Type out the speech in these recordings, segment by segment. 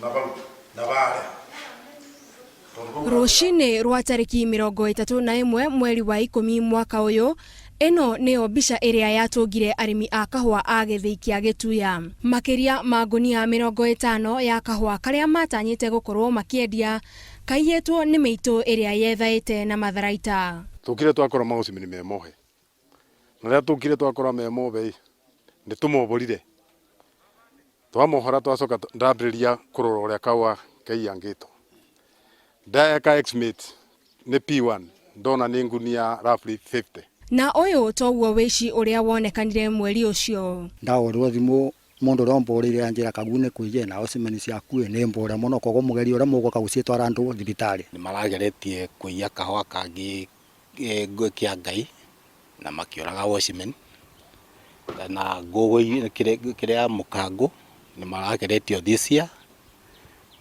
Na bau na baria. Rũcinĩ rwa tarĩki 31 mweri wa 10 mwaka ũyũ, ĩno nĩyo mbica ĩrĩa yatũngire arĩmi a kahũa a gĩthĩi kĩa Gĩtuya. Makĩria ma ngũnia 50 ya kahũa karĩa matanyĩte gũkorwo makĩendia kaiyĩtwo nĩ mĩitũ ĩrĩa yethaĩte na matharaita. Tũkire twakora maũcimini me mohe. Na rĩrĩa tũkire twakora me mohe nĩ tũmoborire. Twamohora twacoka ndambĩrĩria kũrora ũrĩa kahũa kaiyangĩtwo. Ndeka estimate nĩ P1 ndona nĩ ngunia roughly 50. Na ũyũ toguo wĩici ũrĩa wonekanire mweri ũcio. Ndahũrĩrwo thimũ mũndũ ũrĩa ũmbũrĩire anjĩra kagu nĩ kũiye na cimeni ciaku nĩ mbũre mũno koguo mũgerie ũrĩa mũgũka gũciĩtwara andũ thibitarĩ. Nĩ marageretie kũiya kahũa kangĩ kĩa Ngai na makĩũraga watchman na ngũgũ kĩrĩa mũkangũ nĩ marageretio this year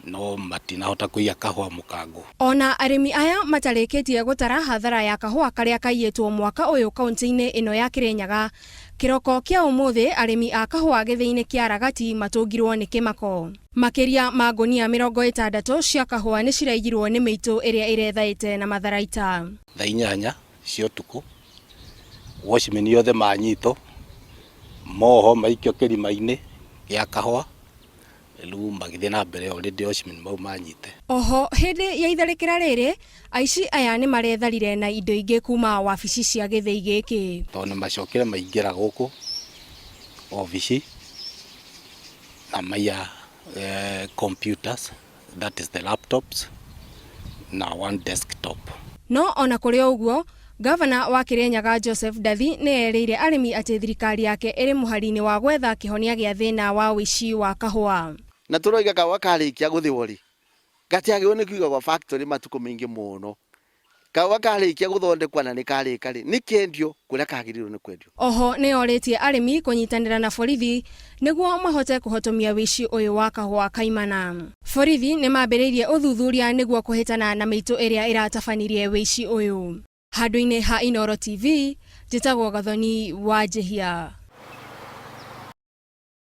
no matinahota kũiya kahũa mũkangũ. Ona arĩmi aya matarĩkĩtie gũtara hathara ya kahũa karĩa kaiyĩtwo mwaka ũyũ kaunti-inĩ ĩno ya Kirinyaga, kĩroko kĩa ũmũthĩ arĩmi a kahũa gĩthĩi-inĩ kĩa Ragati matũngirwo nĩ kĩmako. Makĩria ma ngũnia 60 cia kahũa nĩ ciraigirwo nĩ mĩitũ ĩrĩa ĩrethaĩte na matharaita. Thaa 8 cia ũtukũ watchman othe manyitwo moho maikio kĩrima-inĩ gĩa kahũa rĩu magĩthiĩ na mbere already watchman mau manyite. Oho hĩndĩ ya itharĩkĩra rĩrĩ aici aya nĩ maretharire na indo ingĩ kuma wabici cia gĩthĩi gĩkĩ. Tondũ nĩ macokire maingĩra gũkũ obici na maiya computers, that is the laptops na one desktop. No ona kũrĩ o ũguo, Gavana wa Kirinyaga Joseph Ndathi nĩ erĩire arĩmi atĩ thirikari yake ĩrĩ mũhari-inĩ wa gwetha kĩhonia gĩa thĩna wa ũici wa kahũa. Na tũroiga kahũa karĩkia gũthĩo rĩ, gatiagĩrĩirwo nĩ kũigagwo factory matukũ maingĩ mũno. Kahũa karĩkia gũthondekwa na nĩ karĩka rĩ, nĩ kendio kũrĩa kagĩrĩirwo nĩ kwendio. Oho nĩ orĩtie arĩmi kũnyitanĩra na borithi nĩguo mahote kũhotomia wĩici ũyũ wa kahũa kaimana. Borithi nĩ mambĩrĩirie ũthuthuria nĩguo kũhĩtana na mĩitũ ĩrĩa ĩratabanirie wĩici ũyũ. Handũ-inĩ ha Inooro TV, njĩtagwo Gathoni wa Njĩhia.